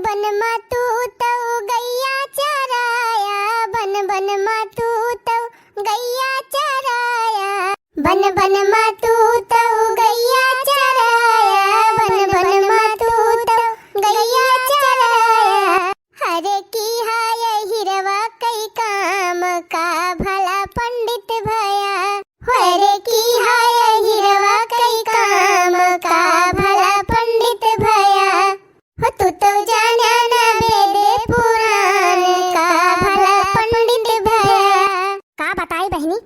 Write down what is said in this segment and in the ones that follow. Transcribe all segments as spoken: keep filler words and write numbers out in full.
बन मा तू तौ गैया चराया, बन बन मा तू तौ गैया चराया, बन बन मा तू तौ गैया चराया, बन बन मा तू तौ गैया चराया। हरे की हाय हिरवा कई काम का भला पंडित भया, हरे की हाय हिरवा कई काम का भला पंडित भया। हो तू तो जाना ना वेद पुराण का भला पंडित भया। का बताई बहिनी,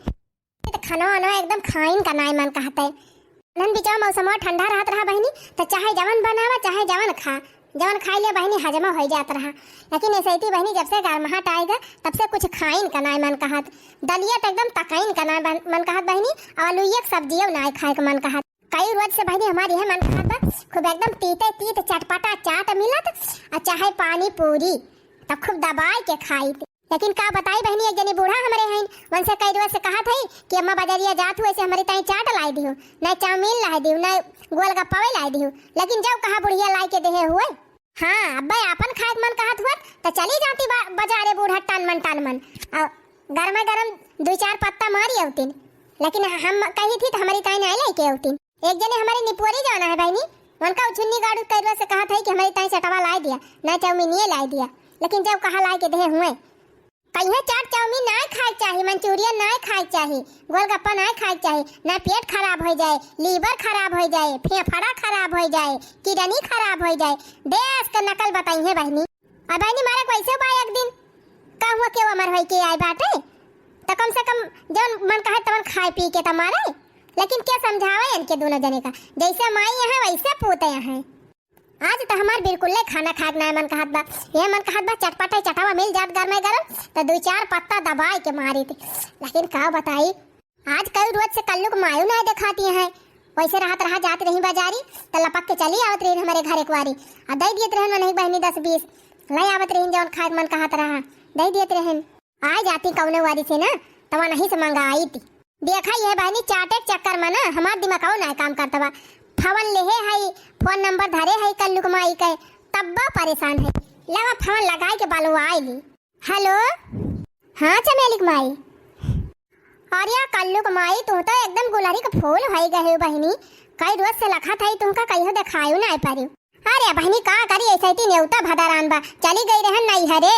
त खाना वाना एकदम खाइन का नाय मन कहत है। नन बिचवा मौसमवा ठंडा रहत रहा बहिनी, त चाहे जवन बनावा, चाहे जवन खा, जवन खाई ले बहिनी हजमा होइ जात रहा। लेकिन ऐसे ही बहिनी जब से गर्माहट आइगा, तब से कुछ खाइन का नाय मन कहत। दलिया त एकदम तकाइन का नाय बन-, मन कहत बहिनी, और आलू एक सब्जियो नाय खाए का मन कहत। कई रोज से बहिनी हमार यह मन कहत बा, खूब एकदम तीते तीत चटपटा चाट मिलत, और चाहे पानी पूरी, तब खूब दबाई के खाई। लेकिन का बताई बहिनी, एक जनी बूढ़ा हमरे हईन, उनसे कई रोज से कहत हई कि अम्मा बजरिया जात हू, ऐसे हमरी ताई चाट लाई दिहू, ना चाउमीन लाई दिहू, ना गोलगप्पा लाई दिहू, लेकिन जब कहा बुढ़िया लाई के देहे हुए। हाँ, अब्बे आपन खाए के मन कहत हुआ, त चली जाती बा-, बजारे बूढ़ा टन मन टन मन, और गरमा गरम दुई चार पत्ता मारी अवतीन, लेकिन हम कही थी त हमरी ताई नाय लाई के अवतीन। एक जने हमरे निपोरी जाना है बहिनी, उनका उछुन्नी गाड़ू कैरवा से कहत है कि हमरी ताई चटवा लाई दिया, ना चाउमीनिये लाई दिया, लेकिन जब कहा लाई के देहे हुए। कहिए चाट चाउमीन नाय खाए के चाही, मंचूरियन नाय खाए के चाही, गोलगप्पा नाय खाए के चाही, ना पेट खराब होइ जाए, लीवर खराब होइ जाए, फेफड़ा खराब होइ जाए, किडनी खराब होइ जाए। देश के नकल बताई है बहिनी। अब बहिनी मारे कैसे बा एक दिन, का हुआ के अमर होई के आए बाटे, त कम से कम जौन मन कहे तवन खाए पी के त मारे। लेकिन के समझावे इनके दोनों जने का, जैसे माई है वैसे पूते हैं। आज त हमार बिल्कुल ले खाना खाए के नाय मन कहत बा, ये मन कहत बा चटपटा चटावा मिल जात गरमे गरम, त दुई चार पत्ता दबाई के मारी थी। लेकिन का बताई, आज कई रोज से कल्लू के मायू नाय देखाती है। वैसे रहत रहा जात रही बाजारी, त लपक के चली आवत रही हमारे घर एक बारी, आ दे दियत रहन मनही बहिनी दस बीस, ले आवत रही जौन खाए के मन कहत रहा, दे दियत रहन। आ जाती कौनो वारी से ना, तवा नहीं से मंगा आई थी। देखा ये बहिनी चाटे के चक्कर में ना हमार दिमागवा नाय काम करत बा। फोन लेहे हई, फोन नंबर धरे हई कल्लू के माई के, तब्बो परेशान है। लावा फोन लगाई के बलवाई ली। हेलो, हाँ चमेली के माई। अरे कल्लू के माई, तू तो एकदम गुलहरी के फूल होई गए हो बहिनी। कई रोज से लखत हई, तुमका कहियो देखायु नाय पारी। अरे बहिनी का करी, ऐसे ही नेवता भदरान बा, चली गई रहन नैहरे,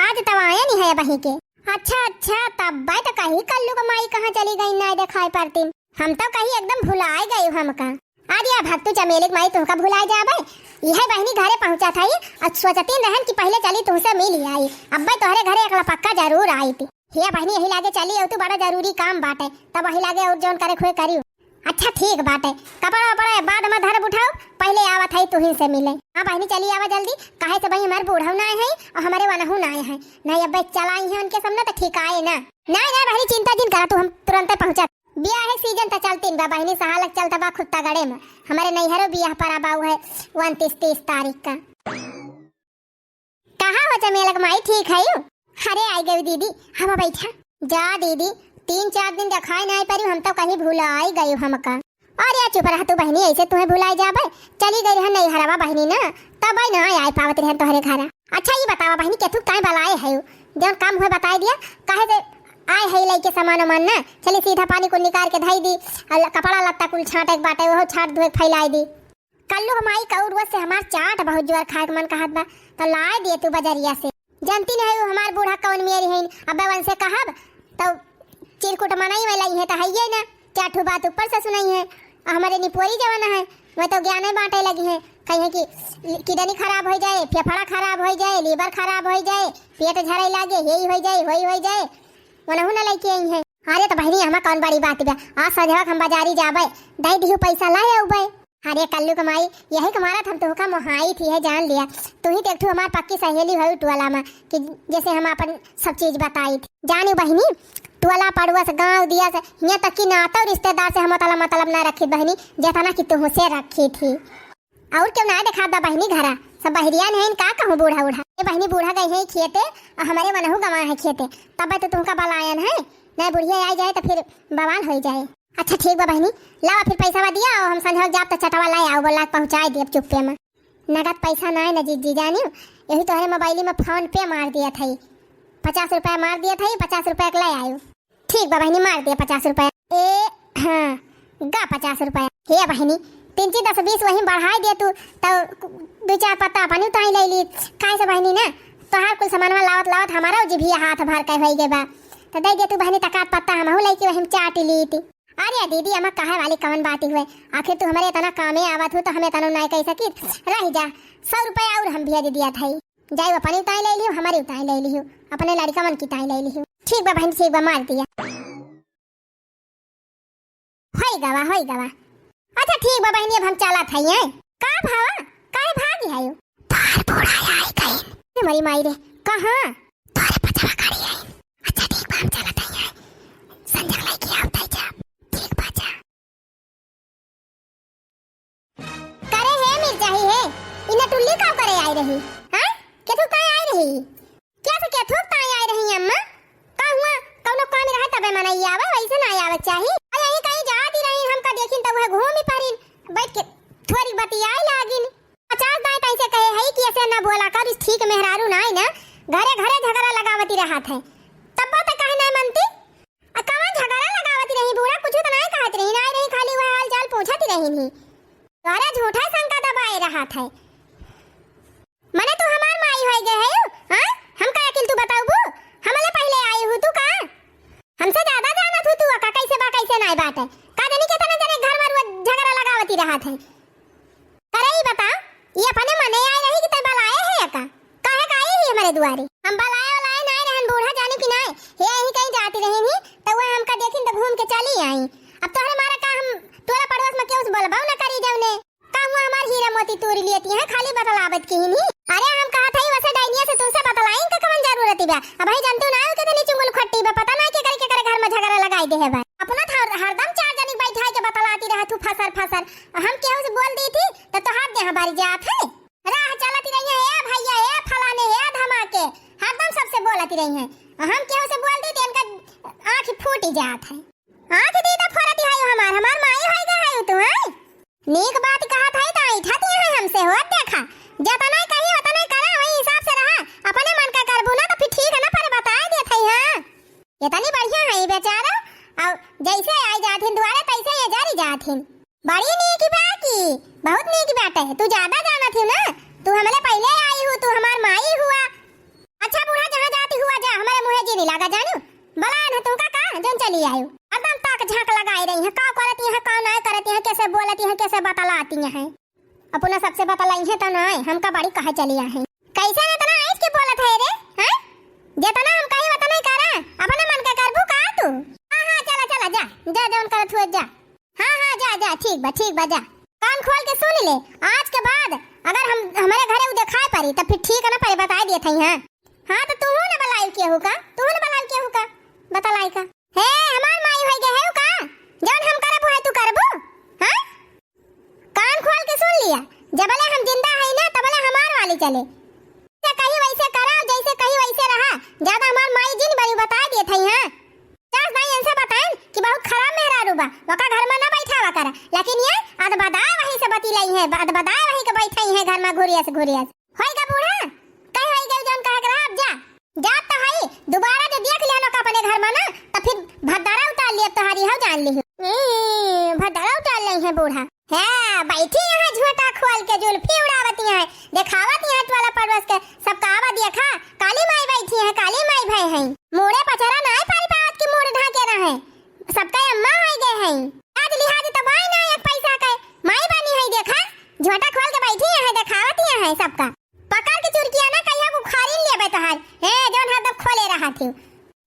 आज तब आया नहीं है बही के। अच्छा अच्छा, तब बाय तो कही कल्लू के माई कहाँ चली गई, नाय देखाई पड़तीन। हम तो कही एकदम भुलाए गई हमका। अरे भक्तू चमेली के माई तुमका भुलाए जाबे, यह बहिनी घरे पहुँचा था ही, और सोचतीन रहन कि पहले चली तुमसे मिल ही आई, अब्बे तोहरे घरे एकला पक्का जरूर आई थी। हे बहिनी यही लागे चली, और तू बड़ा जरूरी काम बाटे, तब वही लागे और जौन करे खुए करी। अच्छा ठीक बाटे, कपड़ा वपड़ा बाद में धरब उठाओ, पहले आवत है तुहिन से मिले। हाँ बहिनी चली आवा जल्दी, काहे से भाई हमारे बूढ़ऊ ना आए हैं और हमारे वनहू ना आए हैं, नहीं अब चलाई हैं उनके सामने तो ठीक आए ना। नहीं नहीं बहिनी चिंता जिन करा तू, हम तुरंते पहुँचा। बियाह है सीजन तो चलतीन बा बहिनी, सहालक चलता बा खुत्तागढ़े में, हमारे नैहरो बियाह पर आबाऊ है उनतीस तीस तारीख का। कहाँ हो चमेलक माई, ठीक है यू? अरे आई गई दीदी, हम बैठा। जा दीदी, तीन चार दिन दिखाई नहीं पड़ी, हम तो कहीं भुलाई गई हमका। अरे चुप रह तू बहिनी, ऐसे तुम्हें भुलाई जाबे, चली गई रहन नैहरवा बहिनी ना, तब आई ना आई पावत रहन तोहरे घर। अच्छा ये बतावा बहिनी, केथू काहे बलाए है यू? जौन काम हुए बताई दिया, काहे से आए है लइके सामान वामान ना, चली सीधा पानी को निकाल के धई दी, और कपड़ा लत्ता कुल छाटे के बाटे, वो छाट धोए के फैलाई दी। कल्लू के माई कऊ रोज से हमार चाट बहुत जोर खाए के मन कहत बा, तो लाए दिए तू बजरिया से। जानती नहीं हो हमार बूढ़ा कौन मेरी है, अब उनसे कहब तो चिरकुट मनई में लई है तो हइये ना, चार ठो बात ऊपर से सुनाई है। और हमारे निपोरी जवान है, वह तो ज्ञान बांटे लगी है, कहीं कि किडनी खराब हो जाए, फेफड़ा खराब हो जाए, लीवर खराब हो जाए, पेट झरे लागे, यही हो जाए, वही हो जाए, वनहु न लेके आई है। अरे तो बहिनी हमा कौन बड़ी बात बा, आज संझवा के हम बाजारी जाबे, दे दिहु पैसा ला आउबे। अरे कल्लू के माई, यही के मारत हम तुहका मोहाई थी है, जान लिया। तू ही तो एक ठो हमार पक्की सहेली हो टोला में, कि जैसे हम अपन सब चीज बताई थी। जानी बहिनी, टोला पड़ुआ से, गाँव दिया से, यहाँ तक कि नाता और रिश्तेदार से हम मतलब, मतलब ना रखी बहिनी, जतना कि तुहसे रखी थी। और क्यों ना देखा दा बहिनी घरा, सब बहरिया नहीं का कहूँ बूढ़ा उढ़ा। ये बहिनी बूढ़ा गई है खेते, और हमारे मनहू गवा है खेते, तब तो तुमका बलायन है, नहीं बुढ़िया आई जाए तो फिर बवाल हो जाए। अच्छा ठीक बा बहिनी, लावा फिर पैसा दिया और हम संझा जाब तो चटवा लाए आओ, बोला पहुँचाए दिए चुप्पे में। नगद पैसा नाई न जीजी जानियो, यही तोहरे मोबाइल में PhonePe मार दिया थई, पचास रुपया मार दिया थई, पचास रुपया के ले आयो। ठीक बा बहिनी, मार दिया पचास रुपया। ए, हाँ, गा पचास रुपया। हे बहिनी, तीन ची दस बीस वही बढ़ाई दे तू, तो दो चार पत्ता अपनी उताई ले ली। काहे से बहिनी ना, तोहार कुल सामानवा लावत लावत हमारा जिभिया हाथ भर के होई गए बा, तो दे दे तू बहिनी, तकात पत्ता हमहू लेके वही चाट ली थी। अरे दीदी, अम्मा कहे वाली कवन बात हुए, आखिर तू हमारे इतना कामे आवत हो तो हमें इतना नाय कह सकी। रह जा, सौ रुपया और हम भेज दिया था। जाई अपनी उताई ले लियो, हमारी उताई ले लियो, अपने लड़का मन की उताई ले लियो। ठीक बा बहन, ठीक बा, मार दिया। होई गवा, होई गवा। अच्छा ठीक बा बहनी, अब हम चलत हई हैं। का भावा, काहे भागी हयो? तोहर बूढ़ा आई गइन। ए मरी माई रे, कहाँ? तोहरे पछवा खड़ी आई। अच्छा ठीक बा, हम चलत हई हैं। संजय लेके आवत है जा। ठीक बा जा। करे हे मिर्जाही हे, इन्हें टुल्ली का करे आई रही? हाँ? केथू का आई रही? क्या से केथू का आई रही अम्मा? का हुआ? कौनो काम रहे तबे मनई आवे, वैसे ना आवे चाही। अरे यही कहीं जाती रही, हमका देखिन तब वह घूमी परिन, बैठ के थोड़ी बतियाए लागिन। पचास दाई तैसे कहे है कि ऐसे ना बोला कर, इस ठीक मेहरारू ना आई ना, घरे घरे झगड़ा लगावती रहत है, तब तो कहे ना मनती। आ कवन झगड़ा लगावत रही बूढ़ा, कुछ तो नाय कहत रही, नाय रही, खाली वह हाल चाल पूछत रही नी। तोहरा झूठा शंका दबाए रहत है। मने तू हमार माई होई गए है, हाँ? हम का अकिल तू बताउबू? हमले पहले आई हूँ तू का? हमसे ज्यादा जानत हूँ तू का कैसे बा कैसे नाय बाटे। का जानी कितना जने घर में रोज झगड़ा लगावती रहत है। अरे ई बता, ई अपने मने आई रही कि तै बलाए है का? काहे का आई ही हमरे दुआरे? हम बलाए वलाए नाय रहन बूढ़ा, जानी कि नाय। हे यहीं कहीं जाती रही ही, तो वह हमका देखिन तो घूम के चली आई। अब तोहरे मारा का हम टोला पड़ोस में केहू से बोलबो न करी जौने। का हुआ हमार हीरा मोती तोरी लेती है, खाली बतलावत की ही नहीं। अरे हम कहा था वैसे डाइनिया से तुमसे बतलाइन का कवन जरूरत बा? अब भाई जानतू ना हो कितनी चुंगल खट्टी बा, पता ना के करे के करे घर में झगड़ा लगाई दे है भाई। अपना था हरदम चार जनी बैठा के बतलाती रहा तू फसर फसर। हम केहू से बोल दी थी तो तोहार देह भर जात है। राह चलत रही है, "ए भैया, ए फलाने, ए धमाके", हरदम सबसे बोलत रही है। हम केहू से बोल दी तो इनका आँख फूट जात है। आँख दी तो फोड़त है हमार, हमार माई होई गए है तू, हैं? नीक बात कहत है तो ऐठत है हमसे, होत देखा। जतना कही उतना करा, वही हिसाब से रहा। अपने मन का करबू ना तो फिर ठीक है ना, पर बताए देत है, हाँ। इतनी बढ़िया है ई बेचारा, और जैसे आई जात हिन दुआरे तैसे ये जरी जात हिन। बड़ी नीक बा की, बहुत नीक बाटे। तू ज्यादा जानत ही ना, तू हमले पहले आई हूँ, तू हमार माई हुआ। अच्छा बूढ़ा, जहाँ जाती हुआ जा, हमारे मुँहे जी नहीं लागा जानू। बला न तुमका का, जौन चली आयु। हरदम ताक झांक लगाई रही है, का करती है, का ना करती है, कैसे बोलती है, कैसे बतलाती है। अपना सबसे बतलाई है तो ना, हमका बड़ी कहे चली आहे। कैसे इतना ऐस के बोलत है रे, हैं? जितना हम कही उतना ही करा, अपने मन का करबू का तू? हाँ, हाँ, चला, चला, जा, जा, जौन करत हुए जा। हाँ, हाँ, जा, जा, ठीक बा, ठीक बा, जा। कान खोल के सुन ले, आज के बाद अगर हम, हमारे घरे उ देखाए पड़ी, तब फिर ठीक है ना, पहले बताए दिए थे, हाँ? हाँ, तो तू ना बलाई केहू का, तू ना बलाई केहू का, बतलाई का। हे, हमार माई होई गए है का? जौन हम करबू है, तू करबू? हाँ? कान खोल के सुन लिया, जबले हम जिंदा है ना, तबले हमार वाली चले। जैसे कही वैसे करा, जैसे कही वैसे रहा। ज्यादा हमार माई जिन बड़ी बता दिए थे, हाँ? चास भाई इनसे बताएं कि बहुत खराब मेहरारू बा, वका घर में ना बैठावा करा। लेकिन ये अदबदा वहीं से बतिलाई है, अदबदा वहीं के बैठाई है घर में घुरियस घुरियस। होई गा बूढ़ा, कहीं होई गई जौन कहे के रहा, अब जा। जात तो हई, दोबारा जे देख लिया लोग अपने घर में ना, तो फिर भद्दारा उतार लिया तोहारी, हो जान ली। हम्म, भद्दारा उतार ले है बूढ़ा। है, बैठी यहाँ झोंटा खोल के जुल्फी उड़ावत यहाँ, देखावत यहाँ टोला पड़ोस के सबका, आवा देखा, काली माई बैठी है, काली माई भय है। मूड़े पचरा नाय पारी पावत की मूड़ ढाके रहे, सबका अम्मा होई गए हैं। आज लिहाज तो भाई ना एक पैसा के, माई बनी है देखा, झोंटा खोल के बैठी यहाँ, देखावत यहाँ है सबका। पकड़ के चुरकिया ना कहिया को उखाड़िन लेबे तोहार। हे, जौन हरदम खोले रहा थी।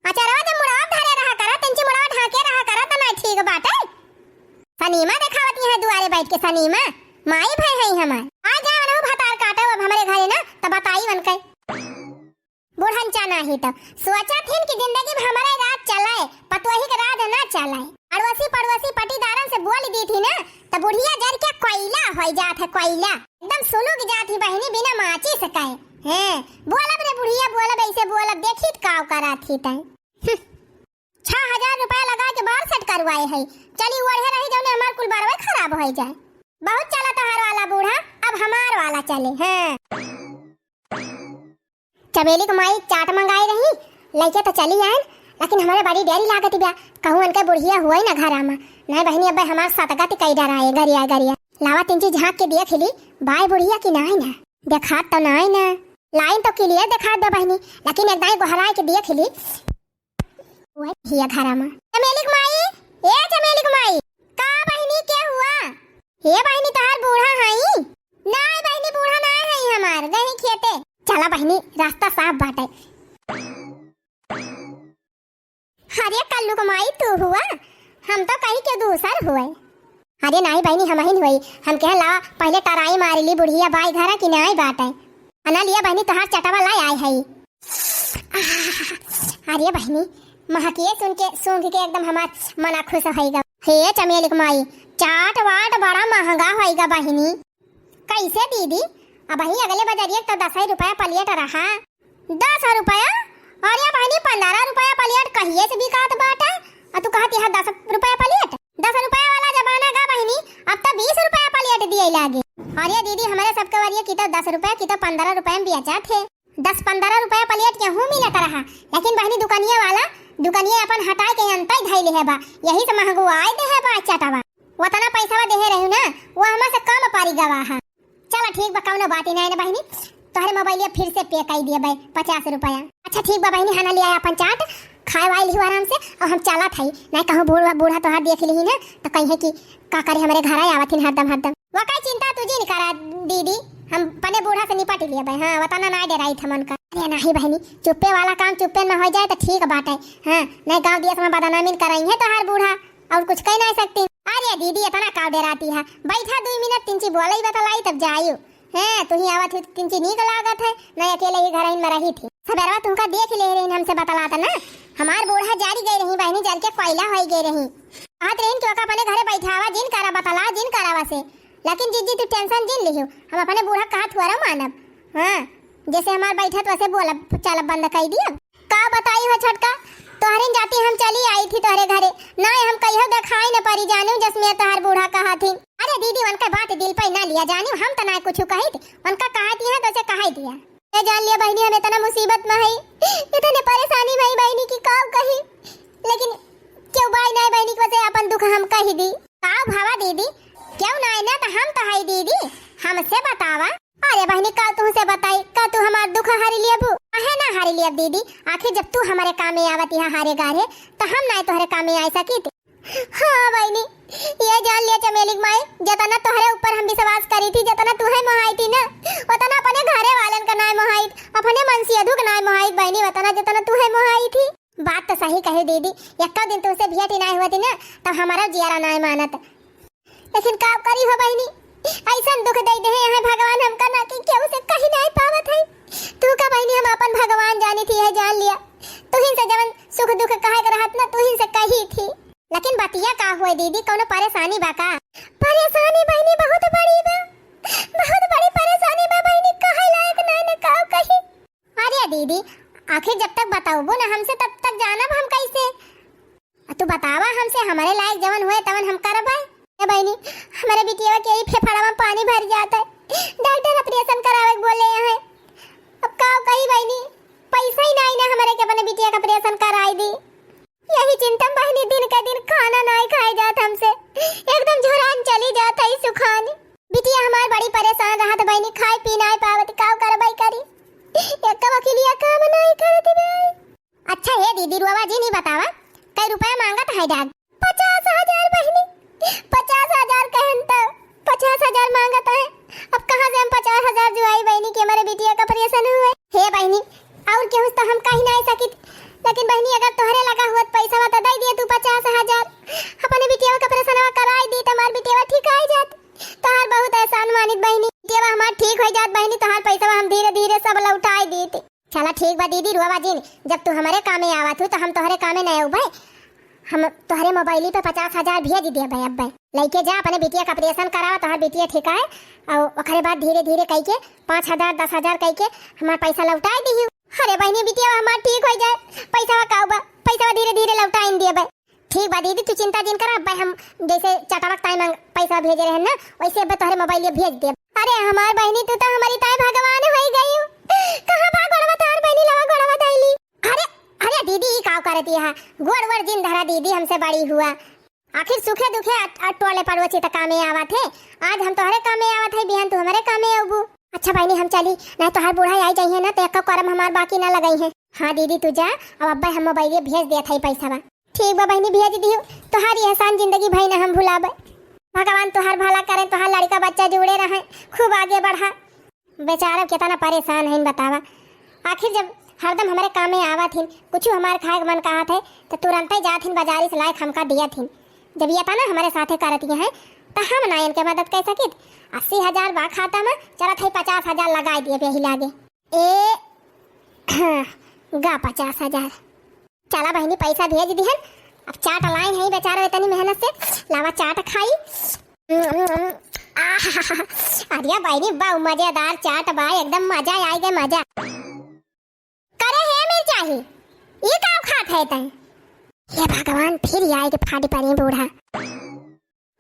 अचरवा जब मुड़वा धरे रहा करा, तंची मुड़वा ढाके रहा करा, त ना ठीक बाटे। सनीमा देखावत यहाँ दुआरे बैठ के, सनीमा, माई भय है हमार। आ जाए वनहु भतार काटे अब हमरे घरे ना, त बताई वनके। बुढ़न चाना ही तो सोचा थिन कि जिंदगी में हमारे राज चलाए, पतोही के राज ना चलाए। अड़ोसी पड़ोसी पटीदारन से बोल दी थी ना, त बुढ़िया जर के कोयला होई जात है, कोयला। एकदम सुलुग जात ही बहिनी, बिना माचिस कहे। हैं, बोलब रे बुढ़िया, बोलब, ऐसे बोलब, देखी त काव करा थी तैं। हम्म। छह हजार रुपया लगा के बार सेट करवाए है, चली ओढ़े रही जौने हमार कुल बारवे खराब होई जाए। बहुत चला तोहार वाला बूढ़ा, अब हमार वाला चले, हाँ। चमेली क माई चाट मंगाई रही, लइके त चली आइन, लेकिन हमरे बड़ी डेरी लागत बिया, कहूँ उनके बुढ़िया हुई ना घरा मा। नहीं बहिनी, अब्बे हमार सतगति कई डराए गरिया गरिया। लावा तिनची झाँक के देख ली, बाय बुढ़िया कि नाई ना। देखात तो नाई ना, लाइन तो clear देखात बा बहिनी, लेकिन एक दाई गोहराए के देख ली। ओए हिया घरा मा। चमेली क माई, ए चमेली क माई, का बहिनी के हुआ? हे बहिनी तोहार बूढ़ा हई? नाई बहिनी बूढ़ा नाई हई हमार, गई खेते। चला बहिनी रास्ता साफ बाटे। अरे कल्लू क माई तू हुआ? हम तो कही के दूसर हुए। अरे नाई बहिनी हमहिन हुई, हम कहे लावा पहिले टराई मारी ली बुढ़िया बाई घरा कि नाई बाटे। अना लिया बहिनी तोहार चटवा लाई आई हई। अरे बहिनी, महकिए सुन के, सूंघ के एकदम हमार मना खुश होइगा। हे चमेली क माई, चाट वाट बड़ा महंगा होइगा बहिनी। कैसे दीदी? अबहीं अगले बजरिया तो दस रुपया plate रहा। दस रुपया? अरे बहिनी, पन्द्रह रुपया plate कहिए से बिकात बाटे, आ तू कहत यह दस रुपया plate? दस रुपया वाला जमाना गा बहिनी, अब तो बीस रुपया plate दिए लागे। अरे दीदी, हमरे सबके वरिये की तो दस रुपया की तो पन्द्रह रुपया में बेचा थे। दस पन्द्रह रुपया plate केहू मिलत रहा, लेकिन बहिनी दुकनिया वाला दुकनिया अपन हटाए के अंतई धइले है बा, यही से महंगुआई दे है बा चटवा। वतना पैसवा देहे रहू ना, वो हमसे कम परी गवा है। चला ठीक बा, कौनो बात ही नाई ना बहिनी, तोहरे मोबाइलिया फिर से pay कई दिए बे पचास रुपया। अच्छा ठीक बा बहिनी, हना लिया अपन चाट, खाए वाए लिहू आराम से, और हम चलत हई, नाई कहूँ बूढ़ा बूढ़ा तोहार देख लिही ना, तो कहिए कि का करे हमरे घर आवत हिन हरदम हरदम। वका चिंता तू जिन करा दीदी, हम अपने बूढ़ा से निपट लेबे। हाँ, वतना ना डेराई थे मन का। अरे नाही बहिनी, चुप्पे वाला काम चुप्पे में हो जाए तो ठीक बाटे। हाँ, नहीं गाँव दिया समय बदनामी कराई है तोहार बूढ़ा, और कुछ कह नहीं सकती। अरे दीदी, इतना काव डेराती है, बैठा दो मिनट, तिनची बोलाई बतलाई तब जायू। हैं, तू ही आवत ही, तिनची नीक लागत है, नहीं अकेले ही घर में रही थी। सबेरवा तुमका देख ले रही, हमसे बतलात ना, हमार बूढ़ा जारी गई रही बहिनी, जल के कोयला होई गई रही। कहत रहीन कि ओका अपने घरे बैठावा जिन करा, बतला जिन करावा से। लेकिन जीजी, तू tension जिन लिहू, हम अपने बूढ़ा कहा थुआरा मानब। हाँ, जैसे हमार बैठत वैसे बोलब, चलब बंद कई दियब। का बताई हो छोटका, तोहरे जाती हम चली आई थी तोहरे घरे। ना हम कहियो देखाई न परी जानू, जस में तोहर बूढ़ा कहा थी। अरे दीदी, उनका बात दिल पे ना लिया जानू, हम तो ना कुछ कही थी, उनका कहा थी है तो उसे कहा ही दिया। ए जान लिया बहिनी, हम इतना मुसीबत में हई, इतने परेशानी में हई बहिनी कि का कही, लेकिन क्यों बाई नहीं बहिनी के वसे अपन दुख हम कही दी। का भावा दीदी, क्यों नहीं ना तो हम तो हई दीदी, हमसे बतावा। अरे बहिनी, का तुहसे बताई, का तू हमार दुख हरी लेबू? काहे ना हरी लेब दीदी, आखिर जब तू हमारे कामे आवत यहाँ हारे गारे, तो हम नहीं तोहरे कामे आ सकी थी। हाँ बहिनी, ये जान लिया चमेली क माई, जतना तोहरे ऊपर हम विश्वास करी थी, जतना तुहे मोहाई थी ना, उतना अपने घरे वालन का नाय मोहाई, अपने मनसेधू का नाय मोहाई बहिनी, उतना जतना तुहे मोहाई थी। बात तो सही कही दीदी, एक्का दिन तुमसे भेंट ही नाय हुआ थी ना, तब हमारा जियारा नाय मानत। लेकिन का करी हो बहिनी, ऐसन दुख दे दे हैं भगवान हमका ना कि केहू से कही नाय पावत है। तू का बहिनी, हम अपन भगवान जानी थी, है जान लिया। तुहिन से जवन सुख दुख कहे के रहत ना, तुहिन से कही थी। लेकिन बतिया का हुए दीदी, कौनो परेशानी बा का? परेशानी बहिनी बहुत बड़ी बा, बहुत बड़ी परेशानी बा बहिनी, कहे लायक नाय ना, का कही। अरे दीदी, आखिर जब तक बताउबो ना हमसे, तब तक जानब हम कैसे? आ तू बतावा हमसे, हमरे लायक जवन होए तवन हम करबै। ए बहिनी, हमरे बिटिया के ही फेफड़वा में पानी भर जात है, डॉक्टर operation करावे के बोले हैं। अब का कही बहिनी, पैसा ही नाई ना हमरे के अपने बिटिया का operation कराई दी। यही चिंता में बहिनी दिन के दिन खाना नाई खाए जात हमसे, एकदम झुरान चली जात है सुखान। बिटिया हमार बड़ी परेशान रहत बहिनी, खाए पी नाई पावत, का करबै करी, एक वकीलिया काम नाई करत बे। अच्छा हे दीदी, रुआवा जी नहीं बतावा, कई रुपया मांगत है डाक? पचास हजार बहिनी, पचास हजार कहन तो पचास हजार मांगत है। अब कहाँ से हम पचास हजार जुआई बहिनी के हमारे बिटिया का operation हुए? हे बहिनी, और केहू से तो हम कही नहीं सकित, लेकिन बहिनी अगर तोहरे लगा हुआ पैसा तो दे दिए तू पचास हजार, अपने बिटिया का operation कराई दी तो हमार बिटिया ठीक आई जात। तोहार बहुत एहसान मानित बहिनी, बिटिया हमार ठीक हो जात बहिनी, तोहार पैसा हम धीरे धीरे सब लौटाई दीत। चला ठीक बा दीदी, रुआवा जिन, जब तू हमरे कामे आवत हू तो हम तोहरे कामे नहीं अउबे। हम तोहरे मोबाइली पे पचास हजार भेज देबे अब्बे। लइके जा अपने बिटिया का operation करावा, तोहर बिटिया ठीक आए, और ओकरे बाद धीरे धीरे कई के पाँच हजार, दस हजार कई के हमार पैसा लौटाए दिहू। अरे बहिनी, बिटिया हमार ठीक हो जाए, पैसा का बा, पैसा धीरे धीरे लौटाइन देबे। ठीक बा दीदी, तू चिंता जिन कर, अब्बे हम जैसे चटवक ताई मांग पैसा भेजे रहे ना, वैसे अब्बे तोहरे मोबाइल भेज देब। अरे हमार बहिनी, तू तो हमरी ताई भगवान होइ गयू। कहाँ बा गोड़वा तोहार बहिनी, लवा गोड़वा धइली। अरे, अरे दीदी, ई काव करती है? गोड़ वोड़ जिन धरा दीदी, हमसे बड़ी हुआ। आखिर सुखे दुखे अट-, अटोले पड़ोसी त कामे आवत है। आज हम तोहरे कामे आवत है, बिहान तू हमरे कामे अउबू। अच्छा बहिनी, हम चली, नाहीं तोहार बूढ़ा आई जाइहैं ना, त एक्का करम हमार बाकी ना लगइहैं। हाँ दीदी, तू जा, अब अब्बे हम मोबाइले भेज देत हई पैसवा। ठीक बा बहिनी, भेज दियो। तोहार एहसान जिंदगी भई ना हम भुलाबे। भगवान तोहार भला करें, तोहार लड़का बच्चा जुड़े रहें, खूब आगे बढ़ा। बेचारा केतना परेशान हइन बतावा। आखिर जब हरदम हमरे कामे आवत हिन, कुछु हमार खाए के मन कहत है, त तुरंतै जात हिन बाजारी से लाए के हमका दियत हिन। जब ये एतना हमरे साथे करत हैं, त हम ना इनके मदद कर सकित। अस्सी हजार बा खाता में, चलत है पचास हजार लगाए दिए बेही लागे। ए, गा पचास हजार। चला बहिनी, पैसा भेज दिहन। अब चाट लाइन है बेचारा इतनी मेहनत से, लावा चाट खाई। अरे बहिनी, बा मजेदार चाट बा, एकदम मजा आई गए, मजा। करे हे मिर्चाही, ई का खात है तै? हे भगवान, फिर आई के फाड़ी पड़ी बूढ़ा।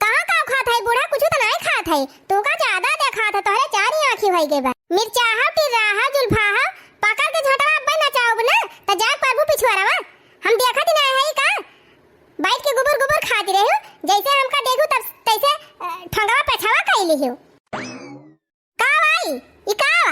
कहाँ का खात है बूढ़ा? कुछ तो नहीं खात है। तू का ज्यादा देखात है, तोहरे चार ही आँखी होई गई बा। मिर्चाहा, टिर्राहा, जुल्फाहा, पकड़ के झटवा अब्बे नचाउब ना, त जाए प्रभु पिछुआरवा। हम देखत ही नहीं है का? बैठ के गुबुर गुबुर खाती रही हो, जैसे हमका देखू तब तैसे, अ, ठंगवा पेछावा कइली हो। का भाई, ई का बा?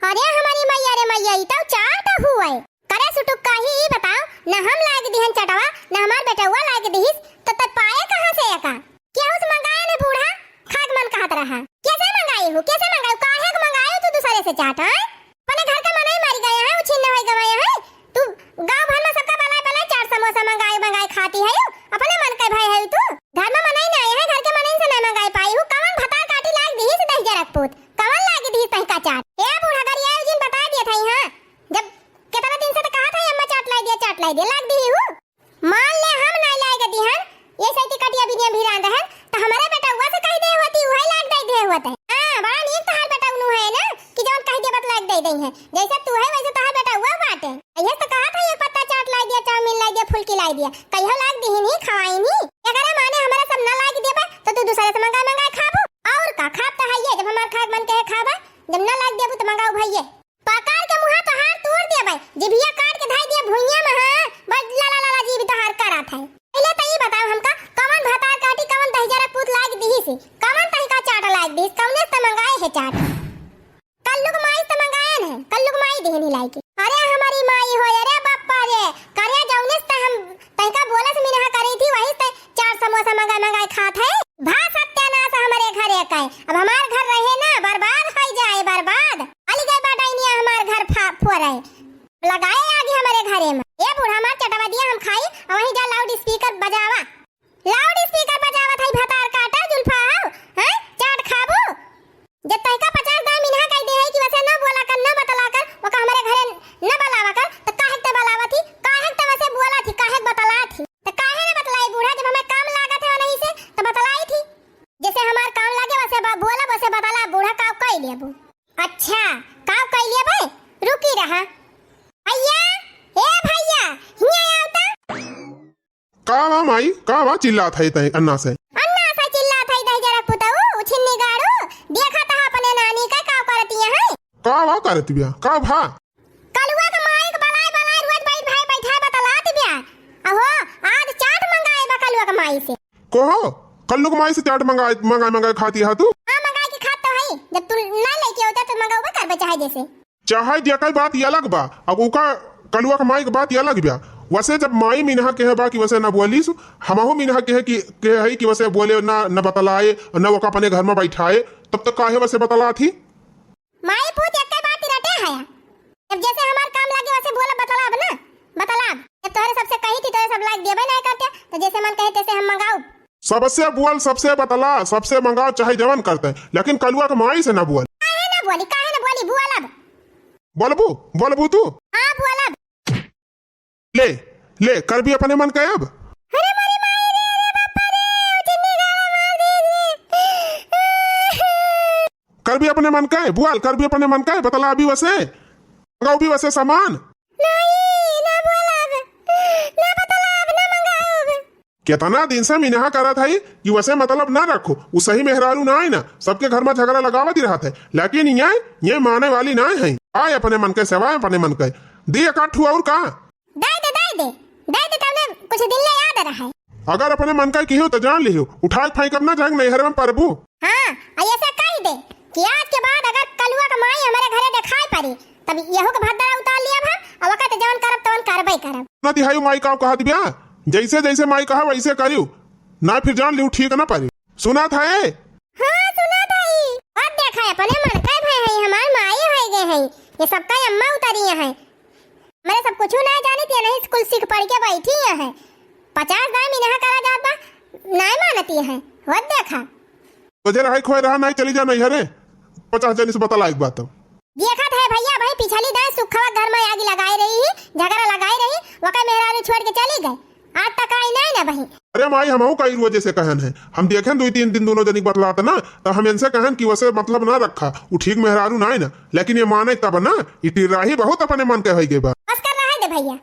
अरे हमारी मैया रे मैया, ई तो चाट हुए। करे सुटुक, काही ई बताओ, न हम लाग दिहन चटवा, न हमार बेटवा लाग दिहिस, त तै पाए कहाँ से एका? केहू से मंगाए ने बूढ़ा, खाक मन कहत रहा। कैसे मंगाई हो, कैसे मंगाई? काहे के मंगाए तू दूसरे से चाट, हैं? अपने घर के मनई मर गए हैं, उछिन्न हो गए हैं। तू गाँव भर में सबका बलाए बलाए चाट समोसा मंगाए मंगाए खाती है, अपने मन के भय है तू। घर में मनई नहीं है, घर के मनई से नहीं मंगाए पाई हूँ। कवन भतार काटी लाग दिहिस दहिजरक पूत? कवन लाग दिहिस तहिका चाट? ए बूढ़ा गरिया जिन बता दिए थे, हाँ। जब केतना दिन से तो कहा था, "अम्मा चाट लाई दिया, चाट लाई दिया", लाग दिही हूँ। मान ले हम नहीं लाए के दिहन, ये सैती कटिया बिनिया भिरान रहन, त हमरे बेटउआ से कह दे होती, उहे लाग दे दे होते। हाँ, बड़ा नीक तोहार बेटउनु है ना, कि जौन कह दे बत लाग दे दे है। जैसे तू है, वैसे तोहार बेटउआ बाटे। ये तो कहा था, "एक पत्ता चाट लाई दिया, चाउमीन लाई दिया, फुल्की लाई दिया", कहियो लाग दिहिन ही, खवाइन ही। एकरे माने हमरा सब ना लाग देबे, तो तू दूसरे से मंगाए मंगाए खाबू। और का, खाब तो है ये, जब हमार खाए मन कहे खाबा, जब ना लाग देबू तो मंगाऊ भैये। पकड़ के मुँहा तोहार तोड़ देबे, जिभिया काट के धाई दिया भुइयां में, हाँ, बस ला ला ला ला जीभ तोहार करत है। पहले तो ई बताओ हमका, कवन भतार काटी, कवन दहिजरा पूत लाग दिहिस, कवन तहिका चाट लाग दिहिस, कवने से मंगाए है चाट? कल्लू के माई से मंगाए न, कल्लू के माई देहनी लाई के। अरे हमारी माई हो, अरे बापा रे, करे जौने से हम तहिका बोलस मिनहा करी थी, वही से चार समोसा मंगाए मंगाए खात है। भा सत्यानाश हमरे घरे का है। अब हमार घर रहे ना, बर्बाद हो जाए, बर्बाद। अली गए बा डाइनिया हमार घर फा-, फोरे। लगाए आगे हमरे घरे में। ए बूढ़ा, हमार चटवा दिया हम खाई, और वहीं जा लाउड स्पीकर बजावा। लाउड स्पीकर बजावत है, भतार काटा, जुल्फा हो, हैं? चाट खाबू? जब तहिका पचास दाई मिनहा कह दे है कि वैसे न बोला कर, न बतला कर, ओका हमरे घरे न बलावा कर, त काहे त बलावत ही? काहे त वैसे बोलत ही? काहे बतलात ही? त काहे न बतलाई बूढ़ा, जब हमें काम लागत है नहीं से, त बतलाई थी। जैसे हमार काम लागे वैसे ब-, बोला, वैसे बतला, बूढ़ा काव कह लिया बू। अच्छा, काव कह लिया बे? रुकी रहा। भैया, ए भैया, हिया आओ त। का बा माई, का बा चिल्लात है तै अन्ना से? अन्ना से चिल्लात है दहिजरा पुतऊ, उछिन्नी गाड़ू, देखा त अपने नानी का का करती है। का बा करत बिया, का भा? कलुआ के माई के बलाए बलाए रोज बैठ भाई बैठा बतलात बिया। अहो, आज चाट मंगाए बा कलुआ के माई से। कहो, कल्लू के माई से चाट मंगाए, मंगाए, मंगाए खाती है तू? हाँ, मंगाए के खात तो है, जब तू ना लेके होता तो मंगाउबे करबे चाहे जैसे। चाहे जेकर बात ये अलग बा, अब ओका कलुआ के माई के बात ये अलग बा। वैसे जब माई मिनहा के है बा कि वैसे ना बोलिस, हमहू मिनहा के है कि, के है कि वैसे बोले ना, ना बतलाए, ना ओका अपने घर में बैठाए, तब तक काहे वैसे बतलात ही? माई पूत एक्के बात रटे है। जब जैसे हमार काम लागे वैसे बोला बतलाब ना, बतलाब। जब तोहरे सबसे कही थी, तोहरे सब लाग देबे नहीं करते, तो जैसे मन कहे तैसे हम मंगाउब। सबसे बोल, सबसे बतला, सबसे मंगाओ, चाहे जवन करते, लेकिन कलुआ के माई से ना बोल। काहे ना बोली, काहे ना बोली, बोलब। बोलबू, बोलबू तू? हाँ, बोलब। ले, ले, करबी अपने मन का अब। अरे मोरी माई रे, अरे बापा रे, चिन्नी गाला मार दी रे। करबी अपने मन का, बोल, करबी अपने मन का, बतलाबी वैसे, मंगाउबी वैसे सामान। नहीं, ना बोलब, ना बतलाब, ना मंगाउब। एतना दिन से मिनहा करत हई कि वसे मतलब ना रखो, उ सही मेहरारू नाहीं ना, सबके घर मा झगड़ा लगावत ही रहत है, लेकिन ये, ये माने वाली नाहीं है। आए अपने मन के सेवा, अपने मन के। दे एक आध ठू और का? दे दे, दे दे, दे दे, तब ना कुछ दिन ले याद रहे। अगर अपने मन का किहो तो जान लिहो, उठाए फेंकब ना, जाएंगे नैहर में परबू। हाँ, आ ऐसे कह दे कि आज के बाद अगर कलुआ का माई हमारे घरे दिखाई पड़ी, तब यहू के भद्दरा उतार लिया हम, अब वक्त जवन करब तवन करबे करब। ना दिहाई माई का कहत बिया, जैसे जैसे माई कहा वैसे करियो, ना फिर जान लियो ठीक ना पड़ी। सुना था ए? हाँ, सुना था ई। अब देखा अपने मन का भय है, हमार माई होई गए हैं, ये सबका अम्मा उतरी है। मने सब कुछ ना जानित है, नहीं स्कूल सीख पढ़ के बैठी है। पचास दाम इन्हें करा जात बा, नाय मानती है। होत देखा। तो जे रहे खोए रहा, नाई चली जा नैहरे। पचास जनी से बतला एक बात। देखत है भैया, भाई पिछली दाय सुखवा घर में आग लगाए रही ही, झगड़ा लगाए रही, वका मेहरारू छोड़ के चली गए। आज तक आई नाय ना बही। अरे माई, हमहू कई रोजे से कहन है, हम देखेन दुई तीन दिन दोनों जनी बतलात ना, तब हम इनसे कहन कि वसे मतलब ना रखा, उ ठीक मेहरारू नाय ना, लेकिन ये माने तब ना, ई टिर्राही बहुत अपने मन के होई गए बा। बस कर रहे दे भैया,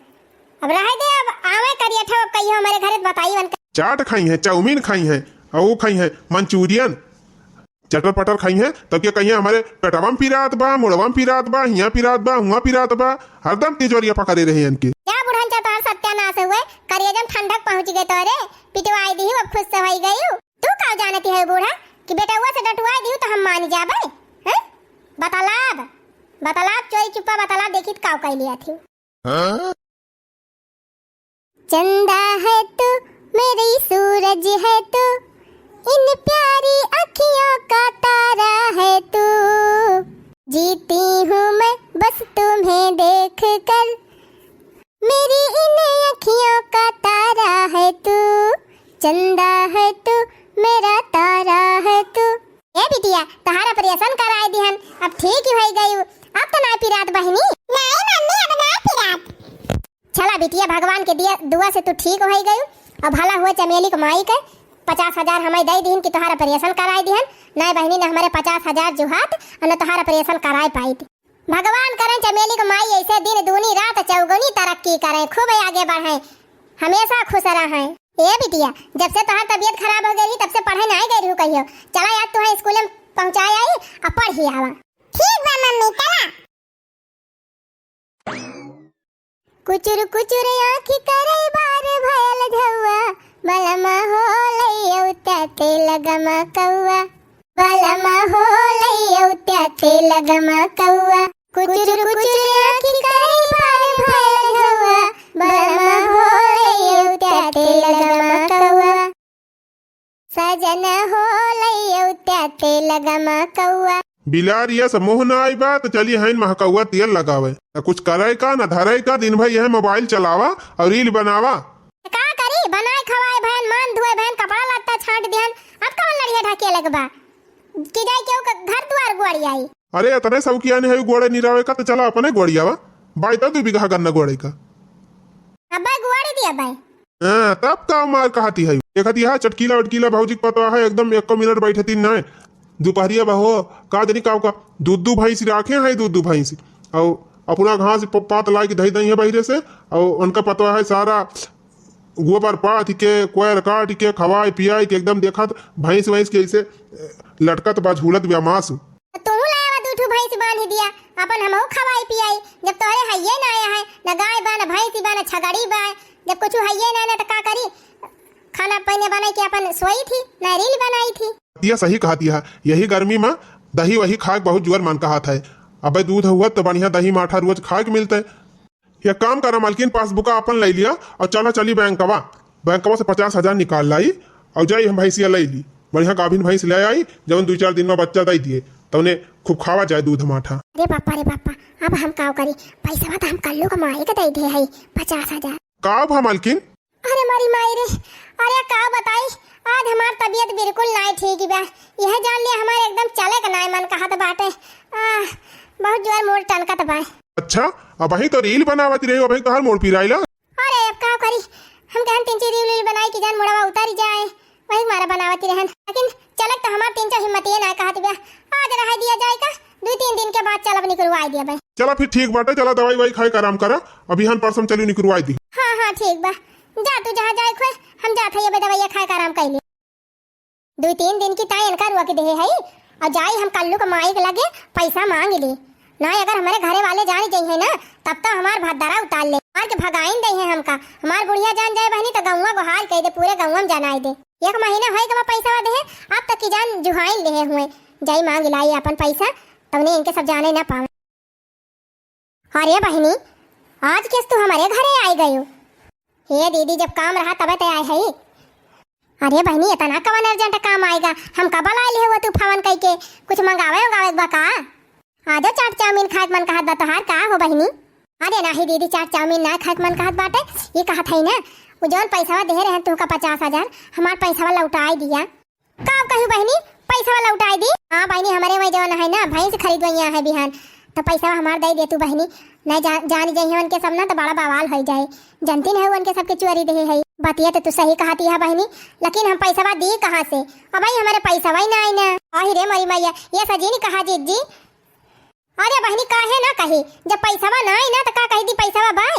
अब रहे दे, अब आवे करिया ठा, अब कहियो हमारे घरे तो बताई वन। चाट खाई है, चाउमीन खाई है, और वो खाई है मंचूरियन, चटर पटर खाई है, तब के कहिए हमारे पेटवा में पिरात बा, मुड़वा में पिरात बा, हिया पिरात बा, हुआ पिरात बा, हरदम तिजोरिया पकड़े रहे इनके। क्या बुढ़न चा तोहर सत्यानाश हुए, करेजम ठंडक पहुँच गए तोरे, पिटवाई दी अब खुश से होई गई। तू का जानती है बूढ़ा कि बेटउआ से डटवाई दी तो हम मान जाबे, हैं? बतलाब, बतलाब चोरी चुप्पा बतलाब, देखी तो काव कई लिया थी। चंदा है तू, मेरी सूरज है तू, इन प्यारी अखियों का तारा है तू। जीती हूँ मैं बस तुम्हें देख कर, मेरी इन अखियों का तारा है तू। चंदा है तू, मेरा तारा है तू। ए बिटिया, तोहार operation कराए दिहन, अब ठीक ही होई गई, अब तो ना पिरात बहिनी। नहीं मम्मी, अब ना पिरात। चला बिटिया, भगवान के दिया दुआ से तू ठीक होई गई। अब भला हुआ चमेली के माई के पचास हजार हमें दे दीन कि तोहार operation कराए दिहन। नहीं बहिनी, ना हमारे पचास हजार जुहात और न तोहार operation कराए पाई थी। भगवान करें चमेली के माई ऐसे दिन दूनी रात चौगुनी तरक्की करें, खूब आगे बढ़े, हमेशा खुश रहें। ए बिटिया, जब से तोहार तबीयत खराब हो गई तब से पढ़े नहीं गई रहू कहियो। चला यार, तुहे स्कूल में पहुँचाए आई, अब पढ़ ही आवा। ठीक बा मम्मी, चला। कुचुर कुचुर आँखी करे बार भयल झौआ, बलमा हो लइयौ त्याते लगमा कौआ। बलमा हो लइयौ त्याते लगमा कौआ। कुचुर कुचुर आँखी करे बार भयल झौआ, बलमा हो लइयौ त्याते लगमा कौआ। सजन हो लइयौ त्याते लगमा कौआ। बिलार यस मुँह ना आई बा, तो चली हइन महकौआ तेल लगावे। ना कुछ करे का, ना धरे का, दिन भर यह mobile चलावा और reel बनावा। का करी, बनाए खवाए भयन, मान धोए भयन, कपड़ा लत्ता छांट दिहन, अब कवन लड़िया ढाके लगबा? कि जाए केहू के घर दुआर गोड़ी आई। अरे, इतने शौकिया नहीं है गोड़े निरावे का, तो चला अपने गोड़ियावा, बाई तो दू बीघा गन्ना गोड़े का। अब्बा गोड़ी दिया बाई। हाँ, तब का मार कहती है? देखती है, चटकीला वटकीला भौजी के पतवा है, एकदम एको मिनट बैठती नहीं। दुपहरिया बा हो, का जनी का, का दू दू भैंस राखे हैं, दू दू भैंस। और अपना घास प-, पात लाई के धई दई है बहिरे से, और उनका पतवा है सारा गोबर पाथ के, कोयर काट के, खवाए पियाए के, एकदम देखत भैंस वैंस के ऐसे लटकत बा, झूलत बा मांस। तो तू लाया दू ठू भैंस बांध दिया, अपन हमहू खवाई पियाई। जब तोहरे हइये ना आया है, न गाय बा, न भैंस बा, न छगड़ी बा, जब कुछ हइये ना, ना तो का करी? खाना पानी बनाई के अपन सोई थी, ना reel बनाई थी। ये सही कहती है, यही गर्मी में दही वही खाए के बहुत जुअर मन कहत है। अबे दूध हुआ तो बढ़िया दही माठा रोज खाए के मिलते। एक काम करा मलकिन, passbook अपन ले लिया और चला चली बैंकवा, बैंकवा से पचास हजार निकाल लाई और जाई हम भैंसिया ले ली, बढ़िया गाभिन भैंस ले आई, जवन दो चार दिन में बच्चा दे दिए, तवने खूब खावा जाए दूध माठा। अरे पापा, रे पापा, अब हम का करी? पैसा तो हम कल्लू का माई के दे दे है पचास हजार। का भा मलकिन? अरे मोरी माई रे, अरे का बताई, आज हमार तबीयत बिल्कुल नाय ठीक बा। यह जान लिया हमारे एकदम चले के नाय मन कहत बाटे। आह, बहुत जोर मोर टनकत बा। अच्छा, अबहीं तो reel बनावत रही, अबहीं तोहार मोर पिराइला। अरे अब का करी, हम कहन तीन चार reel वील बनाई कि जान मोड़वा उतारी जाए, वही मारा बनावत रहन। लेकिन चलक तो हमार तीन चार हिम्मत ये नाय कहत बा। आज रह दिया जाए का, दो तीन दिन के बाद चलब निकलवाई दिया बे। चला फिर ठीक बाटे, चला दवाई वाई खाए के आराम करा, अभी हन परसम चली निकलवाई दी। हाँ हाँ ठीक बा, जा तू जहाँ जाए खोए, हम जात है ये दवाइया खाए के आराम कर ले। दुइ तीन दिन की ताई इनका रोक देहे है, और जाई हम कल्लू के माई के लगे पैसा मांग ली। ना अगर हमारे घरे वाले जान जइहे ना, तब तो हमार भद्दरा उतार ले, मार के भगाइन दइहे हमका। हमार बुढ़िया जान जाए बहिनी तो गौवा गोहार कह दे, पूरे गौवा में जनाई दे। एक महीना होए गवा पैसा देहे, अब तक की जान जुहाइन लेहे हुए। जाई मांग लाई अपन पैसा, तवने इनके सब जाने ना पावे। अरे बहिनी, आज केस तू हमारे घरे आई गयो? हे दीदी, जब काम रहा तबे ते आए है। अरे बहिनी, इतना कवन urgent काम आएगा? हम कब ला लिहे हुआ तू फोन कइके? कुछ मंगावे उंगावे बा का? आजो चाट चाउमीन खाए के मन कहत बा तोहार का हो बहिनी? अरे नाही दीदी, चाट चाउमीन ना खाए के मन कहत बाटे। ये कहत है ना, वो जौन पैसा दे रहे तुमका पचास हजार, हमार पैसा लौटाई दिया। का कही बहिनी, पैसा लौटाई दी? हाँ बहिनी, हमारे वही जौन है ना, भैंस खरीदवैया है बिहान, तो पैसा हमार दे दे तू बहिनी। नहीं जा, जान जाइए उनके सब ना, तो बड़ा बवाल हो जाए। जनती नहीं उनके सबके चोरी देहे है। बतिया तो तू सही कहती है बहिनी, लेकिन हम पैसा दी कहाँ से? अब भाई हमारे पैसा वही ना आई ना। आही रे मोरी मैया, ये सजीन कहा जीत जी। अरे बहिनी, काहे ना कही, जब पैसा ना आई ना, तो का कही दी पैसा बाय?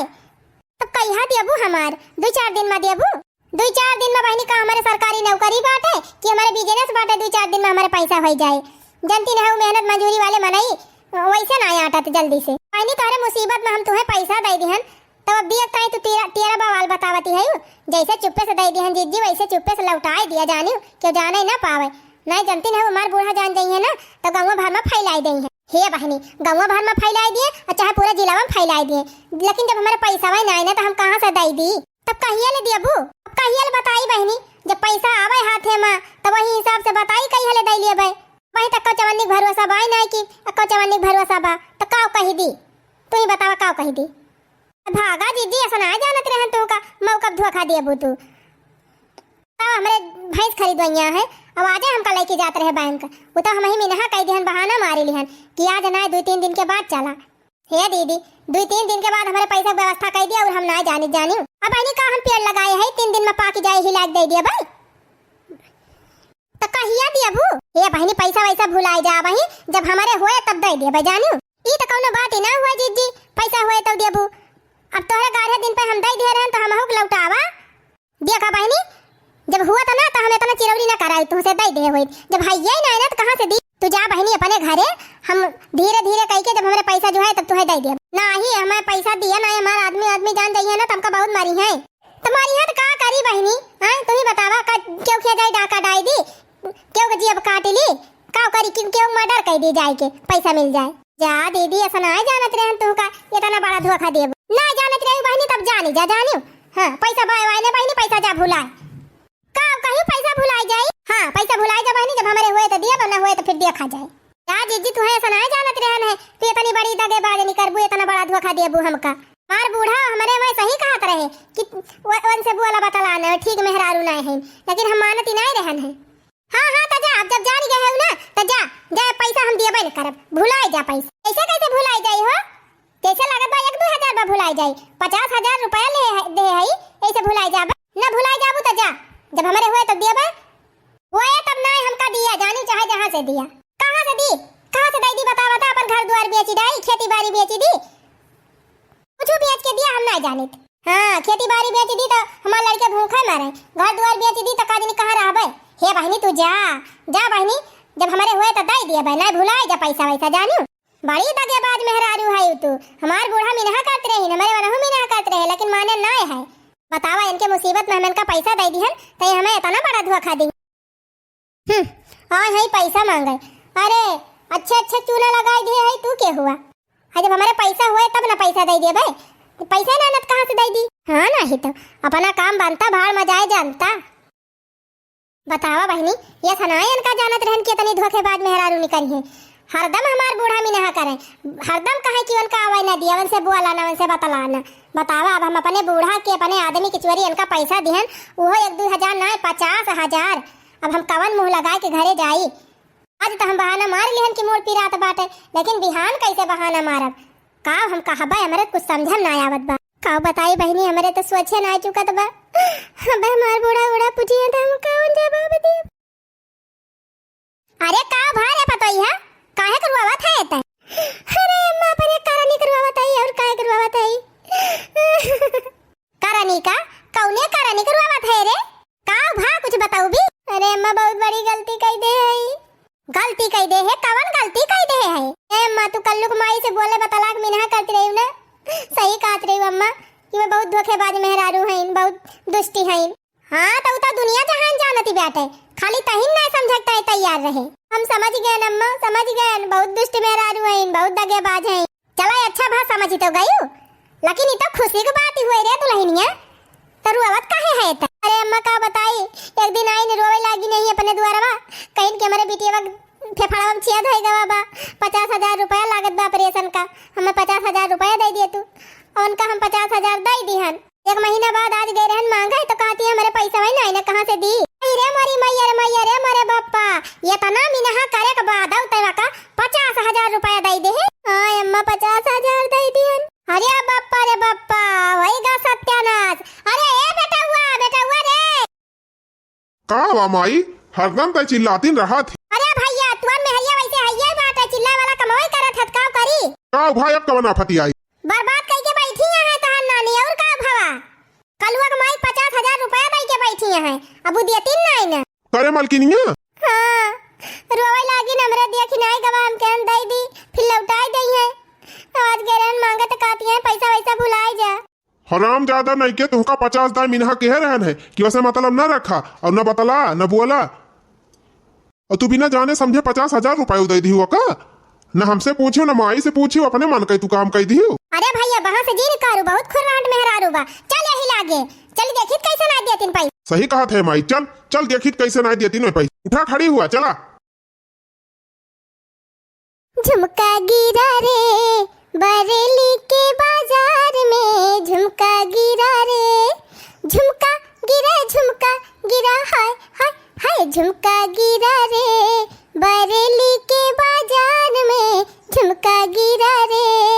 तब कहिया देबू हमार, दुइ चार दिन में देबू? दुइ चार दिन में बहिनी का हमारे सरकारी नौकरी बाटे कि हमारे business बाटे, दुइ चार दिन में हमारे पैसा हो जाए? जनती नहीं मेहनत मजूरी वाले मनई वैसे ना आटत जल्दी से। बहिनी तोहरे मुसीबत में हम तुम्हें पैसा दे दिहन, तब अब दिए ताई तू तेरा, तेरा बवाल बतावती है। जैसे चुप्पे से दे दिहन जीजी, वैसे चुप्पे से लौटाए दिया जानी, क्यों जाने ना पावे। नहीं जनती नहीं हमार बूढ़ा जान जाइए ना, तो गौवा भर में फैलाई दे है। हे बहिनी, गौवा भर में फैलाई दिए और चाहे पूरा जिला में फैलाई दिए, लेकिन जब हमारे पैसा वही ना आई ना, तो हम कहाँ से दे दी? तब कहिया ले देबू? अब कहिया ले बताई बहिनी, जब पैसा आवे हाथे में, तब वही हिसाब से बताई कहिया ले दे लेबे। वही तक चवन्नी के भरोसा बा ना कि अक्का चवन्नी के भरोसा बा, तो काव कही दी? तू ही बतावा काव कही दी? भागा जीजी, ऐसा ना जानत रहन तू का मौका धोखा देबू तू। तब हमरे भैंस खरीदवैया है, अब आजे हमका लेके जात रहे बैंक। वो तो हम ही मिनहा कह दिहन, बहाना मारी लिहन कि आज ना, दुइ तीन दिन के बाद चला। हे दीदी, दुइ तीन दिन के बाद हमारे पैसा के व्यवस्था कर दिया और हम ना जानी जानी। अब बहिनी का हम पेड़ लगाए है, तीन दिन में पाक जाए, हिला के दे दिया भाई। तो कहिया दियबू? हे बहिनी, पैसा वैसा भुलाई जा बहिनी, जब हमारे होए तब दे दिया भाई जानी। ई तो कौनो बात ही ना हुआ जीजी, पैसा होए तब दियबू। अब तोहरे ग्यारह दिन पे हम दे दिए रहन तो हमहू के लौटावा। देखा बहिनी, जब हुआ था ना तो हम इतना चिरौरी ना कराई, तुमसे दे दे होई। जब है ये ना, ना तो कहाँ से दी? तू जा बहिनी अपने घरे, हम धीरे धीरे कह के जब हमारे पैसा जो है तब तुम्हें दे दिया। ना ही हमारे पैसा दिया, ना ही हमारा आदमी, आदमी जान जाइए ना तो हमका बहुत मारी है। तो मारी है तो का करी बहिनी? हाँ, तू ही बतावा, का क्यों किया जाए डाका डाई दी, क्यों के जियब काट ली, का करी, क्यों, क्यों मर्डर कर दी जाए के पैसा मिल जाए। जा दीदी, ऐसा ना जानत रहन तू का इतना बड़ा धोखा देबू। ना जानत रही बहिनी, तब जानी जा, जानियो। हाँ, पैसा बाय वाय ने बहिनी, पैसा जा भुलाए। का कहीं पैसा भुलाई जाई? हाँ, पैसा भुलाई जा बहिनी, जब हमारे हुए तो दिया, ना हुए तो फिर देखा जाए। जा जीजी, तू ऐसा ना जानत रहन है, तू इतनी बड़ी दगेबाज नहीं करबू, इतना बड़ा धोखा देबू हमका। हमार बूढ़ा हमारे वैसे ही कहत रहे कि व-, उनसे बोला बतला न, ठीक मेहरारू ना है, लेकिन हम मानती नहीं रहन है। हाँ, हाँ, तो जा, अब जब जान गए हो ना, तो जा, जा, पैसा हम दियबे न करब, भुलाए जा पैसा। ऐसे कैसे भुलाए जाई हो? जैसे लागत बा एक दो हजार बा भुलाए जाई, पचास हजार रुपया ले है, दे है, ऐसे भुलाए जाबे? ना भुलाए जाबू तो जा, जब हमारे हुए तो दियबे, हुए तब ना हमका दिया, जानी चाहे जहाँ से दिया। कहाँ से दी? कहाँ से दे दी? बता, बता, अपन घर द्वार बेची डाई, खेती बाड़ी बेची दी, कुछ बेच के दिया, हम ना जानित। हाँ, खेती बाड़ी बेच दी तो हमार लड़के भूखे मरे, घर द्वार बेच दी तो का जानी कहाँ रहबे। हे बहिनी, तू जा, जा बहिनी, जब हमारे हुए तो दे दिए बे, नहीं भुलाए जा पैसा वैसा, जानियो। बड़ी दगेबाज मेहरारू है तू। हमार बूढ़ा मिनहा करत रही, हमारे वनहु मिनहा करत रहे, लेकिन माने ना है। बतावा, इनके मुसीबत में हम इनका पैसा दे दिहन, तो ये हमें इतना बड़ा धोखा दी। हम्म, आए है पैसा मांगे। अरे, अच्छे अच्छे चूना लगाई दिए है, तू के हुआ? अरे, जब हमारे पैसा हुए तब ना पैसा दे दिए भाई, पैसा ना नत कहाँ से दे दी? हाँ, नहीं तो अपना काम बनता, भाड़ में जाए जानता। बतावा बहिनी, ये सनाए इनका जानत रहन कि इतनी धोखेबाज मेहरारू निकली है। हरदम हमार बूढ़ा मिनहा करे, हरदम कहे कि उनका आवे ना दिया, उनसे बोला ना, उनसे बतला ना। बतावा, अब हम अपने बूढ़ा के, अपने आदमी के चोरी इनका पैसा दिहन, उहो एक दो हजार ना, पचास हजार। अब हम कवन मुँह लगाए के घरे जाई? आज तो हम बहाना मार लिहन कि मूड़ पिरात बाटे, लेकिन बिहान कैसे बहाना मारब? का हम कहबे, हमरे कुछ समझ में ना आवत बा। का बताई बहिनी, हमरे तो सोचे ना चुकत बा। अब हमार बूढ़ा बूढ़ा पूछिए तो हम कौन जवाब देब? अरे का भा रे पतोहिया, काहे करवावत है तै? अरे अम्मा, अपने करनी करवावत है और काहे करवावत है? करनी का? कौने अम्मा, कि मैं बहुत धोखेबाज मेहरारू हईन, बहुत दुष्टी हईन। हाँ, तो उ तो दुनिया जहान जानती बाटे, खाली तहिन ना समझे के तैयार रहे। हम समझ गए अम्मा, समझ गए, बहुत दुष्ट मेहरारू हईन, बहुत दगेबाज हईन। चला, अच्छा भा समझ तो गयू, लेकिन इ तो खुशी की बात ही हुई रे दुल्हनिया, तो रुआवत काहे है त? अरे अम्मा का बताई, एक दिन आईन रोवे लागिन अपने दुआरवा, कहिन कि हमरे बिटिया फेफड़वा में छेद हो गवा बा, पचास हजार रुपया लागत बा ऑपरेशन का, हमें पचास हजार रुपया दे दिए तू। और उनका हम पचास हजार दे दिहन। एक महीना बाद आज गए रहन मांगे तो कहती है, "हमरे पैसा वही नहीं ना, कहाँ से दी?" अरे रे मोरी मैया रे, मैया रे मोरे बप्पा, ये तना मिनहा करे के बाद तय का पचास हजार रुपया दे दे है। हाँ अम्मा, पचास हजार दे दिहन। अरे बप्पा रे बप्पा, वही गा सत्यानाश। अरे ए बेटौआ, बेटौआ रे। का बा माई, हरदम तय चिल्लातीन रहत है। अरे भैया, तुअन मेहरिया वैसे हइये बाटे, चिल्लाए वाला कमवे करत हत, का करी? का भाई, अब कवन आफत आई? बर्बाद कइके बैठी है तहार नानी, और का भवा? कलुआ के माई पचास हजार रुपया दइके बैठी है, अब उ दियतीन नाई ना। करे मलकिनिया? हाँ, रोवे लागिन हमरे देखी नाई गवा, हम कहन दई दी, फिर लौटाई दई है। आज गेरहन मांगे तो कहती है, "पैसा वैसा भुलाए जा।" हरामजादा नहीं के, तुहका पचास दाई मिनहा कहे रहन है कि वैसे मतलब ना रखा, और ना बतला, ना बोला। और तू बिना जाने समझे पचास हजार रुपये दे दिहु का? ना हमसे पूछियो, ना माई से पूछियो, अपने मन के तू काम कह दिहु। अरे भैया, बहाँ से जिन कारू, बहुत खुर्राट मेहरारू बा। चल यही लागे, चल देखित कैसे ना देतीन पैसा। सही कहत है माई, चल, चल देखित कैसे ना देतीन पैसा। उठा, खड़ी हुआ, चला। झुमका गिरा रे बरेली के बाजार में, झुमका गिरा रे, झुमका गिरा, झुमका गिरा, हाय, हाय, हाय, झुमका गिरा रे बरेली के बाजार में, झुमका गिरा रे।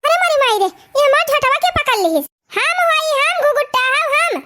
अरे मोरी माई रे, ये हमार झोटवा के पकड़ लिहिस। हम होई हम, घुघुट्टा हऊ हम।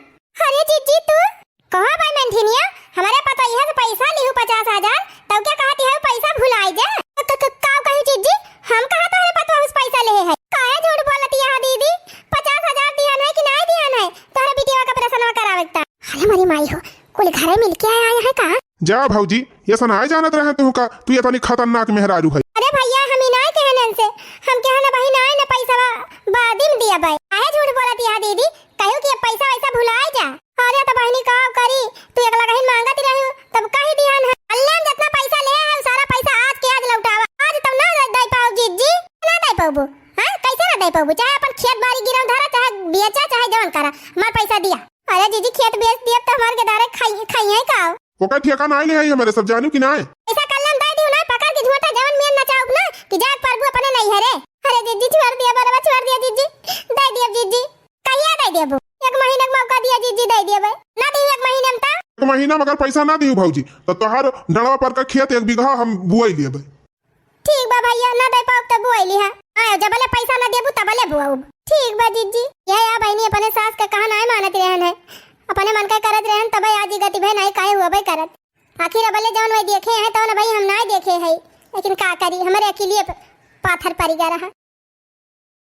अरे जिज्जी तू? कहो भाई मेंढिनिया, हमरे पतोहिया से पैसा लिहू पचास हजार, तब क्या कहती है पैसा भुलाई जा? क-, क-, का कही जिज्जी? हम कहाँ तोहरे पतोह से पैसा लेहे है? काहे झूठ बोलती है दीदी? पचास हजार दिहन है कि नाई दिहन है? तोहरे बिटिया का ऑपरेशनवा करावे के ता। अरे मोरी माई हो, कुल घरे मिलके आए, आए हैं का? जा भौजी, ये सनाए जानत रहे तू का, तू ये तनी खतरनाक मेहरारू है। अरे भैया, हम ही नाय कहन इनसे, हम कहन बहिन आए न पैसवा बादी में दिया बाय। काहे झूठ बोलत या दीदी, कहू कि ये पैसा वैसा भुलाए जा। अरे तो बहिनी का करी, तू एक लगहिन मांगत रही, तब कही दिहन है। अल्लाह ने जितना पैसा ले है, सारा पैसा आज के आज लौटावा। आज तब ना दे पाओ जिज्जी, ना दे पाबू। हाँ, कैसे ना दे पाबू? चाहे अपन खेत बाड़ी गिरव धरा, चाहे बेचा, चाहे जवन करा, हमार पैसा दिया। अरे जिज्जी, खेत बेच दिया तो हमार के दारे खाई, खाई है का? ओकर ठेका नाय ले आई हमरे सब, जानू कि नाय? ऐसा कल्लम दे दियो ना, पकड़ के झोटा जवन मेन नचाउब ना, कि जाग परबू अपने नैहरे। अरे जिज्जी, छोड़ दिया बरवा, छोड़ दिया जिज्जी, दे दिया जिज्जी। कहिया दे देबो? एक महीना के मौका दिया जिज्जी, दे देबे। ना दियो एक महीना में ता? एक महीना में अगर पैसा ना दियो भौजी, तो तोहार डंडवा पर का खेत एक बीघा हम बुआई लेबे। ठीक बा भैया, ना दे पाउब तब बुआई लिहा। हाँ, जबले पैसा ना देबू तबले बुआउब। ठीक बा जिज्जी। यह या बहिनी अपने सास के कहा नाय मानत रहन है, अपने मन के करत रहन, तबे आज ई गति भय नाय काहे हुआ भाई करत। आखिर अबले जौन वही देखे हैं तौन भाई हम नाय देखे है, लेकिन का करी, हमरे अकेलिए प-, पाथर पड़ी गा रहा।